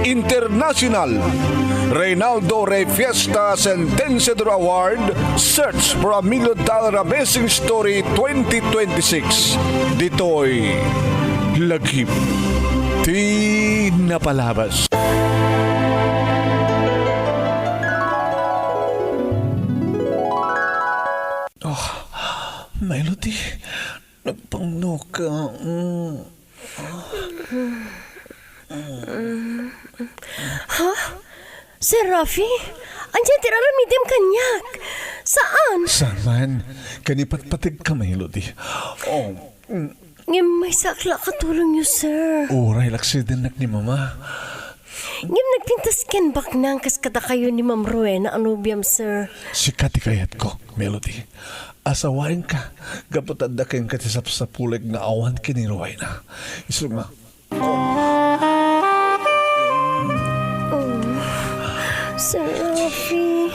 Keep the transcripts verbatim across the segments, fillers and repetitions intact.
International Reynaldo Rey Fiesta Sentenciador Award, Search for a Million Dollar Amazing Story twenty twenty-six. Ditoy Lagip ti Napalabas. Oh, Melody, nagpangno ka. Mm. Ha? Sir Rafi? Ania ti aramidem kaniak? Saan? Saan man? Ken ipatpategka, Melody. Oh. Ngem maysaak la a katulongyo, sir. Uray laksidennakak ni Mama. Ngem nagpintas ken baknang kas kadakayo ni Ma'am Rowena a nobiam, sir. Sika ti kayatko, Melody. Asawaenka, gapu ta adda kenka ti sapsapulik nga awan ken ni Rowena. Isu nga, Oh, Sir Rafi,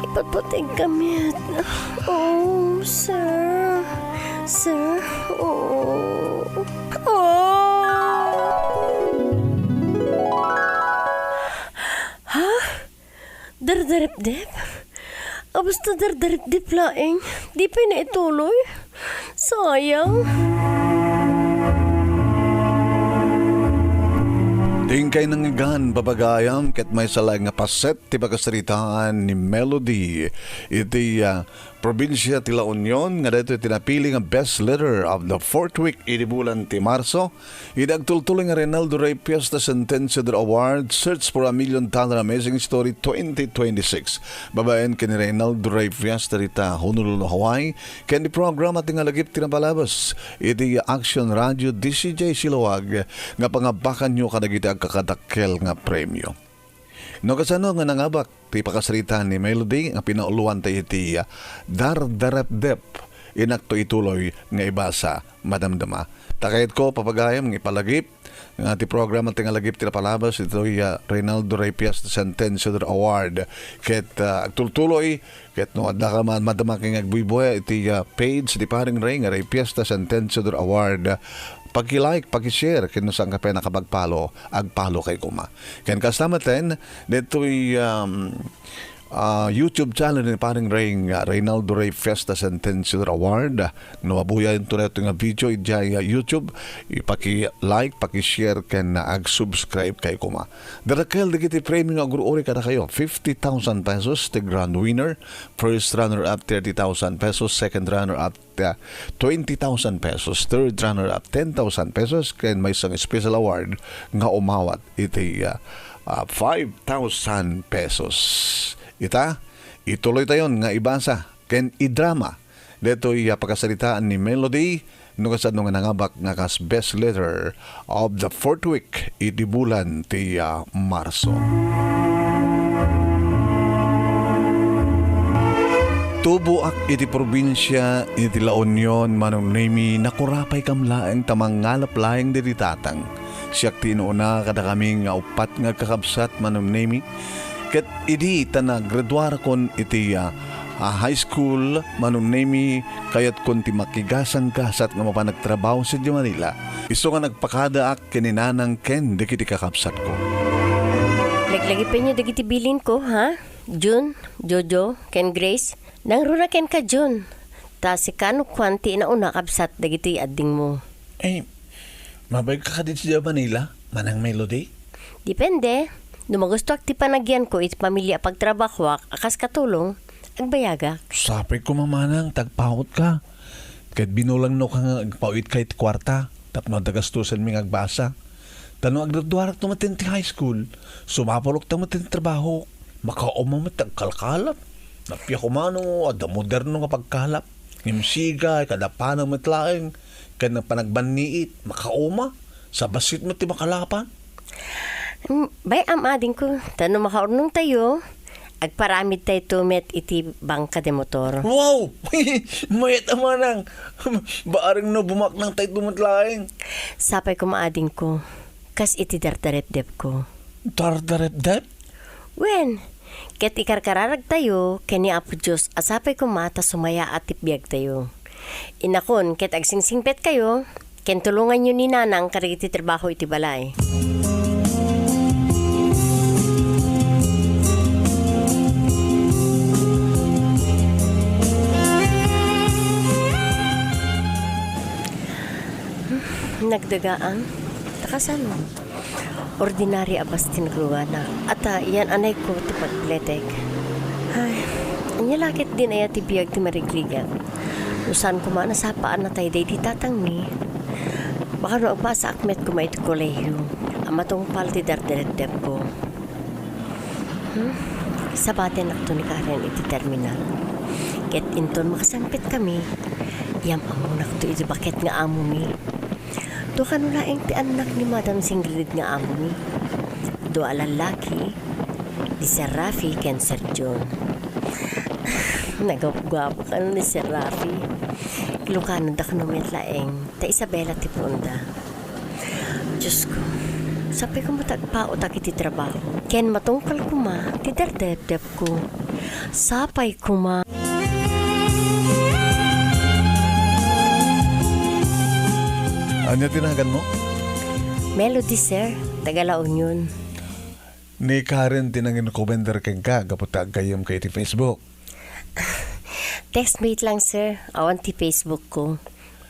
ipatpategka met. Oh, sir. Sir, oh. Oh. Ha? Dardarepdep? A, basta dardarepdep laeng. Di pay naituloy. Sayang. Dinkay nangngegan, papagayam, ket maysa laeng nga paset ti pakasaritaan ni Melody iti, ah, probinsia ti La Union nga daytoy ti napili nga Best Letter of the Fourth Week idi bulan ti Marso. Iti agtultuloy nga Reynaldo Rey Fiesta Sentenciador Award, Search for a Million Dollar Amazing Story twenty twenty-six. Babaen ken ni Reynaldo Rey Fiesta dita Honolulu, Hawaii, ken ti programa ti nga Lagip ti Napalabas iti Action Radio D C J Siloag nga pangabakanyo kadagiti agkakadakkel nga premio. No kasano nga nangabak ti pakasaritaan ni Melody nga pinauloanta iti, ah, Dardarepdep, inakto ituloy nga ibasa, madamdama. Ta kayatko, papagayam, nga ipalagip nga ti programa ti nga Lagip ti Napalabas itoy, ah, Reynaldo Rey Fiesta Sentenciador Award. Ket, ah, agtultuloy Ket no adda ka man madama ken nga agbuybuya iti, ah, page ni Paring Ray nga Ray Fiesta Sentenciador Award, paki-like, paki-share, ken no saanka pay nakapag-follow, ag-follow kay koma. Ken kasta metten, ditoy, um, ah, YouTube channel ni Paring Ray nga Reynaldo Ray Fiesta Sentenciador Award. No mabuyaenyo daytoy nga video idiay, ah, YouTube, ipaki-like, paki-share, ken, ah, ag-subscribe kay koma. Dakkel dagiti premio nga agur-uri kadakayo, fifty thousand pesos ti grand winner, first runner-up, thirty thousand pesos, second runner-up, uh, twenty thousand pesos, third runner-up, ten thousand pesos, ken maysa nga special award nga umawat iti, uh, uh, five thousand pesos. Ita, ituloytayon nga ibasa ken idrama daytoy a pakasaritaan ni Melody no kasano nga nangabak nga kas Best Letter of the Fourth Week iti bulan ti, ah, Marso. Tuboak iti probinsia iti La Union, Manong Nemy, nakurapay kam laeng ta mangngalap laeng diti tatang. Siak ti inuna kadakami nga uppat nga agkakabsat, Manong Nemy. Ket idi ta nagraduarakon iti, ah, ah, high school, Manong Nemy, kayatkon ti makigasanggasat nga mapan agtrabaho sadiay Manila. Isu nga nagpakadaak ken ni nanang ken dagiti kakabsatko. Laglagipenyo dagiti bilinko, ha? Jun, Jojo, ken Grace, nangruna kenka, Jun. Ta sika no kuan ti inauna kabsat dagiti addingmo. Eh, mabain ka kadi sadiay Manila, Manang Melody? Depende. No magustoak ti panagyanko iti pamilia a pagtrabahoak a kas katulong, agbayagak. Sapay koma, Manang, ta agpaut ka. Ket binulangno ka nga agpaut ka iti kuarta tapno adda gastusenmi nga agbasa. Ta no agduaduarak no maten ti high school, sumapulok ta maten trabaho. Makauma met ti agkalkalap. Nappiak umano, adda moderno nga pagkalap. Ngem siga, kada panam met laeng, ken panagbanniit, makauma. Sa bassit met ti makalapan. Mm, bay-am adingko, ta no makaurnongtayo, agparamidtayto met iti bangka de motor. Wow! Mayat a manang! Bareng no bumaknangtayto met laeng. Sapay koma adingko, kas iti dardarepdepko. Dardarepdep? Wen, ket ikarkararagtayo ken ni Apo Dios a sapay koma ta sumayaat ti biagtayo. Inakon ket agsingsingpetkayo, ken tulonganyo ni Nanang kadagiti trabaho iti balay. Nagdagaan? Ta kasano? Ordinaria a bas ti nagluganak. Ata, yan anayko ti pagpletek. Ay, ania la ket din aya ti biag ti marigligak. No saan koma a nasapaan a natay daydi tatangmi. Baka no agpasaak met koma iti kolehio, a matungpal ti dardarepdepko. Hmm? Sabatennakto ni Karen iti terminal. Ket inton makasangpetkami, iyam-ammonakto iti baket nga amomi. Dua kano laeng ti annak ni Madam Singrid nga amomi. Dua a lallaki, ni Sir Rafi ken Sir John. Nagupguapo kano ni Sir Rafi. Ilocano da kano met laeng, ta Isabela ti puonda. Diosko, sapay koma ta agpaotak iti trabaho. Ken matungpal koma ti dardepdepko. Sapay koma. Ania ti naganmo? Melody, sir. Taga La Union. Ni Karen ti nanginkomender kenka gapu ta aggayyemka iti Facebook. Textmate lang, sir. Awan ti Facebook ko.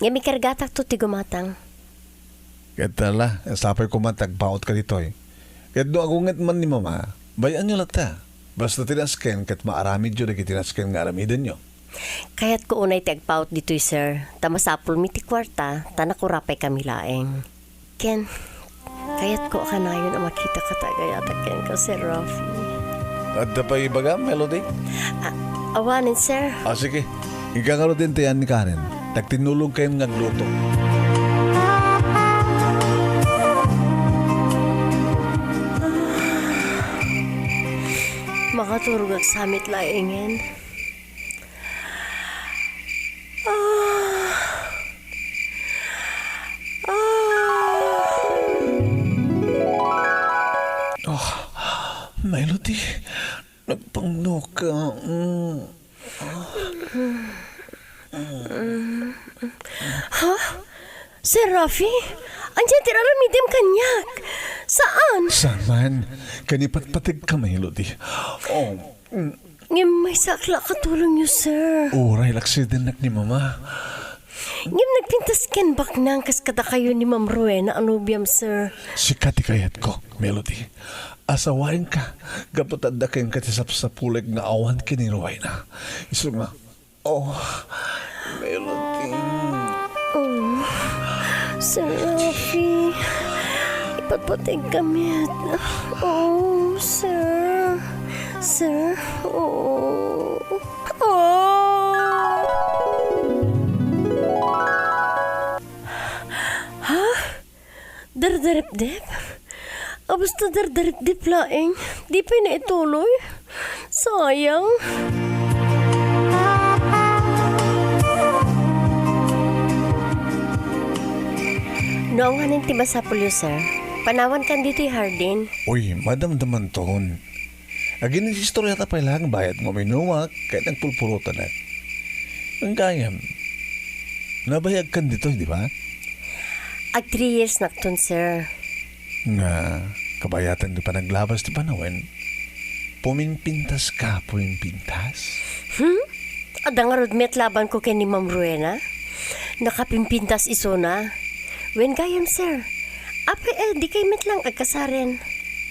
Ngem ikargatakto ti gumatang. Ket ala, sapay koma ta agpaotka ditoy. Ket no agunget man ni Mama, bay-anyo latta. Basta ti nasken ket maaramidyo dagiti nasken nga aramidenyo. Kayatko unay ti agpaot ditoy, sir. Ta masapulmi ti kuarta, ta nakurapaykami laeng. Ken, kayatko a kanayon a makitaka ta agayatak kenka, Sir Rafi. Adda pay ibagam, Melody? A-, awanen, sir. Ah, sige. Inka ngaruden ti ayan ni Karen. Nagtinnulongkayon nga agluto. Makaturogak sa met laengen. Ah. Ah. Oh, Melody, nagpangnoka. Mm. Ha? Sir Rafi? Ania ti aramidem kaniak? Saan? Saan man? Ken ipatpategka, Melody. Oh, mm. Ngem maysaak la a katulongyo, sir. Uray laksidennak ni Mama. Ngem nagpintas ken baknang kas kadakayo ni Ma'am Rowena a nobiam, sir. Sika ti kayatko, Melody. Asawaenka, gapu ta adda kenka ti sapsapulek nga awan ken ni Rowena. Isu nga, oh, Melody. Oh, Sir Rafi, ipatpategka met. Oh, sir. Sir, oh. Oh. Ha? Dardarepdep? A, basta dardarepdep laeng. Di pay naituloy. Sayang. No awanen ti masapulyo, sir, panawankan ditoy hardin. Uy, madamdamanton. Aginistoriata pay laeng bayat nga uminumak ket nagpulpurotanak. Gayam, nabayagkan ditoy, di ba? Ag three years nakton, sir. Nga, kabayatan ti panaglabas ti panawen, pumimpintaska, pumimpintas? Hmm? Adda ngarud met labanko ken ni Ma'am Rowena? Nakapimpintas isuna? Wen gayam, sir. Apay, eh, dikay met lang agkasaren.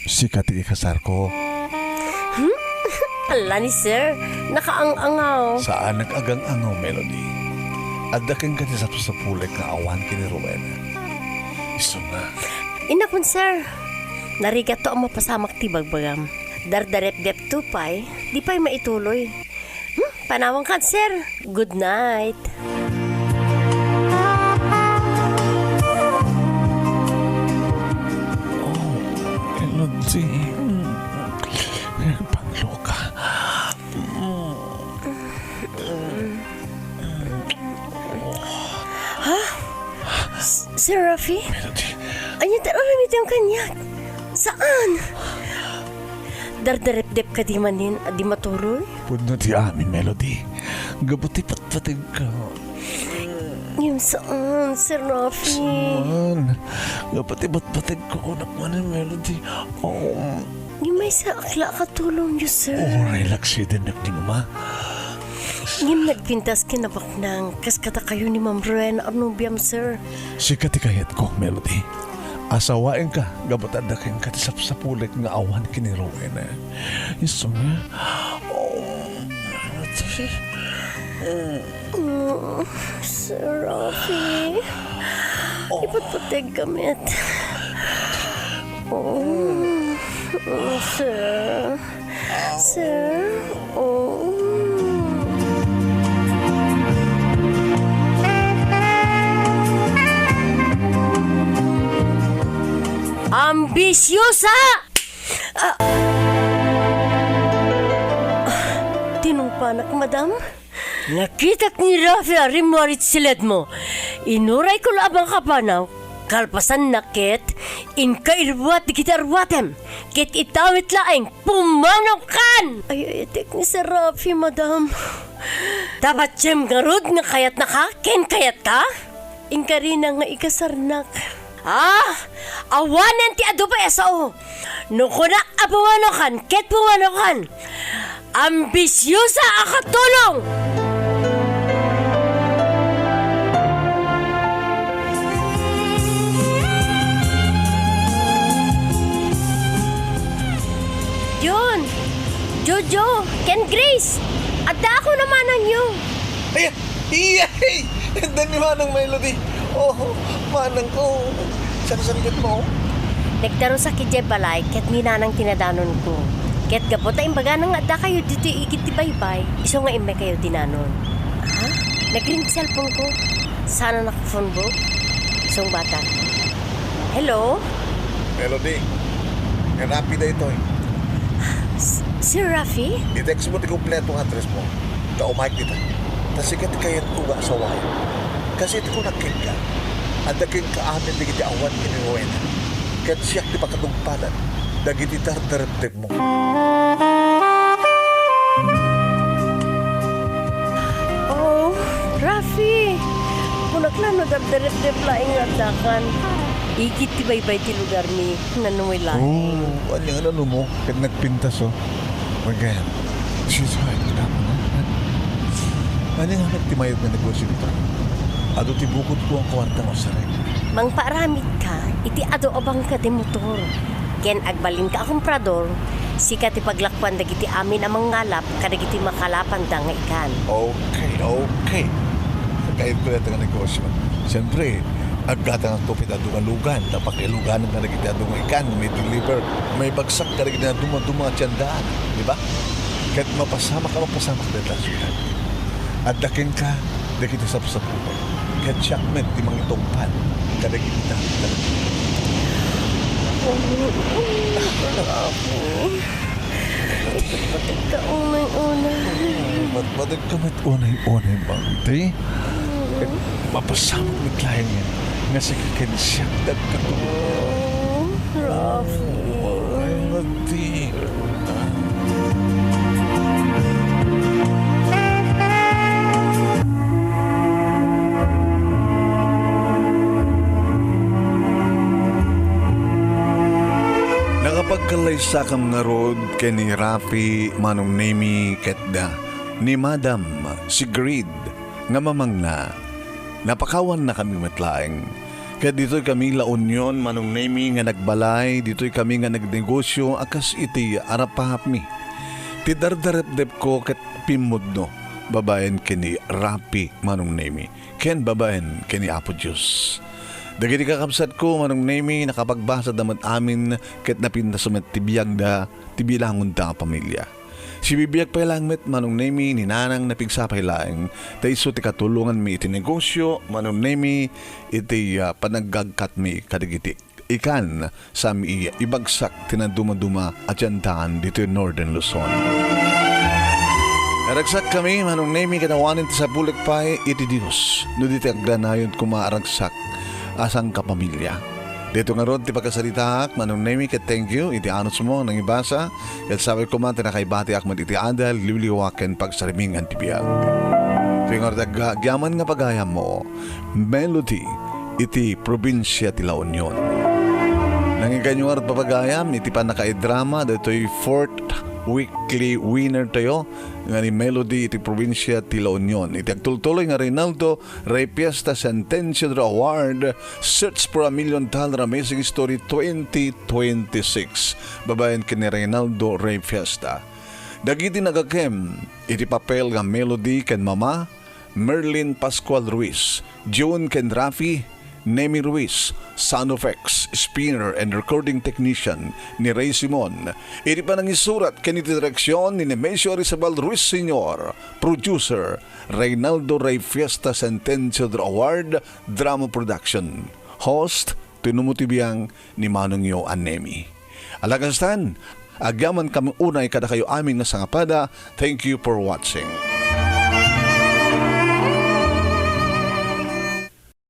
Sika ti ikasarko. Hmm? Ala ni sir, nakaang-angaw. Saanak agang-angaw, Melody. Adda kenka ti sapsapulek nga awan ken ni Rowena. Isu nga. Inakon, sir. Narigatto a mapasamak ti bagbagam. Dardarepdepto pay, di pay maituloy. Hmm? Panawankan, sir. Good night. Oh, Melody. Pangloka. Ha? S-, Sir Rafi? Melody. Ania ti aramidem kaniak? Saan? Dardarepdep kadi manen a di matuloy? Pudno ti amin, Melody. Gapu ti patpategka. Ngem saan, Sir Rafi? Saan? Gapu ti patpategko, kunak manen, Melody. Oh. Ngem maysaak la a katulongyo, sir. Oh, relax, sidennak ni Mama. Ngem nagpintas ken nabaknang, kas kadakayo ni Ma'am Rowen a nobiam, sir. Sika ti kayatko, Melody. Asawaenka, gapu ta adda kenka ti sapsapulik nga awan ken ni Rowen. Isu nga, oh, Mm, Sir Rafi, ipatpateg ka met. Oh, mm, sir. Sir, oh. Ambisyosa! Ah. Tinungpanak, madam. Nakitak ni Rafi a rimmuar iti siledmo. Inurayko la a mangkapanaw. Kalpasanna ket inka iruat dagiti aruatem, ket ita met laeng pumanawkan! Ay, ay, tek ni Sir Rafi, madam. Ta patiem ngarud nga kayatnaka ken kayatka? Inkarina nga ikasarnak. Ah, awanen ti adu pay a sao. No kunak a pumanokan ket pumanokan. Ambisyosa a katulong! John, Jojo, ken Grace, adda ako no manangyo. Ay, iyay! Adda ni Manang Melody. Oh, manang ko. Saan-saan ket mo? Nagdarusak idiay balay ket ni Nanang ti nadanonko. Ket gapu ta imbagana nga addakayo ditoy igid ti baybay, isu nga immay kayo dinanon. Ha? Nagring ti cellphone ko. Sana naka-phone booth. Sungbatak. Hello? Melody, ni Rafi daytoy. S-, Sir Rafi? I-text mo ti kompleto nga address mo. Ta umayk dita. Ta sika ti kayatko nga asawayo. Kas iti kunak kenka, adda kenka amin dagiti awan ken ni Rowena. Ket siak ti pakatungpalan dagiti dardarepdep Oh, Rafi! Kunak la no dardarepdep laeng nga addakan. Igid ti baybay ti lugarmi, nanumoy laeng. Oh, ania nga nanumo? Ket nagpintas, oh. Again, she's right. Tama na. Ania nga met ti mayat nga negosyo dita? Adu ti bukod ko ang kwarta nga usarek. Mangpaaramidka iti adu a bangka ti motor. Ken agbalinka a komprador, sika ti paglakuan dagiti amin a mangngalap kadagiti makalapanda nga ikan. Okay, okay. Kayatko dayta nga negosyo. Siempre, aggatangakto pay adu nga lugan, ta pakailuganan kadagiti adu nga ikan, may deliver, may bagsak kadagiti adu nga duma nga tiendaan, di ba? Ket mapasamak a mapasamak dayta a siudad. Adda kenka dagiti sapsapulek, ket siak met ti mangitungpal kadagiti dakkel. Apo, ipatpategka unay-unay. Patpategka met unay-unay, Bangti. Ket mapasamak met laeng nga sika ken siak ti agkatulongan. Rafi. Ay, Bangti. Nakapagkallaysakam ngarud ken ni Rafi, Manong Nemi, ket da ni Madam Sigrid nga mamangna. Napakawannakami met laeng. Ket ditoy kami La Union, Manong Nemi, nga nagbalay, ditoy kami nga nagnegosyo a kas iti arapahapmi. Ti dardarepdepko ket pimmudno babaen ken ni Rafi, Manong Nemi, ken babaen ken ni Apo Dios. Dagiti kakabsatko, Manong Nemi, nakapagbasada met amin ket napintas met ti biagda, ti bilangonda a pamilia. Sibibiag pay laeng met, Manong Nemi, ni Nanang, napigsa pay laeng, ta isu ti katulonganmi iti negosyo, Manong Nemi, iti, ah, panagagkatmi kadagiti ikan, saan mi ibagsak ti nadumaduma a tiendaan ditoy Northern Luzon. Naragsakkami, Manong Nemi, ket awanen ti sapulek pay iti Dios no di ti agdanayonko nga aragsak a sangkapamilia. Daytoy ngarud ti pakasaritaak, Manong Nemi, ket thank you iti anusmo a nangibasa, ket sapay koma ti nakaibatiak met iti adal, liwliwa, ken pagsarimingan ti biag. Daytoy ngarud ti agyaman nga pagayammo, Melody, iti probinsia ti La Union. Nangikayonto ngarud papagayam iti pannakaidrama daytoy Fort weekly winner tayo nga ni Melody iti probinsia ti La Union. Iti agtultuloy nga Reynaldo Rey Fiesta Sentencio Award, Search for a Million Dollar Amazing Story twenty twenty-six. Babaen ken ni Reynaldo Rey Fiesta. Dagiti nagakem iti papel nga Melody ken Mama, Merlin Pascual Ruiz, June ken Rafi, Nemi Ruiz, sound effects, spinner and recording technician ni Ray Simon. Iti panangisurat ken iti direksyon ni Nemesio Arizabal Ruiz Senior, producer, Reynaldo Rey Fiesta Sentencio Award, Drama Production. Host, Tinumo ti Biang ni Manongyo a Nemi. Alakastan, agyaman kami unay kadakayo amin nga sangapada. Thank you for watching.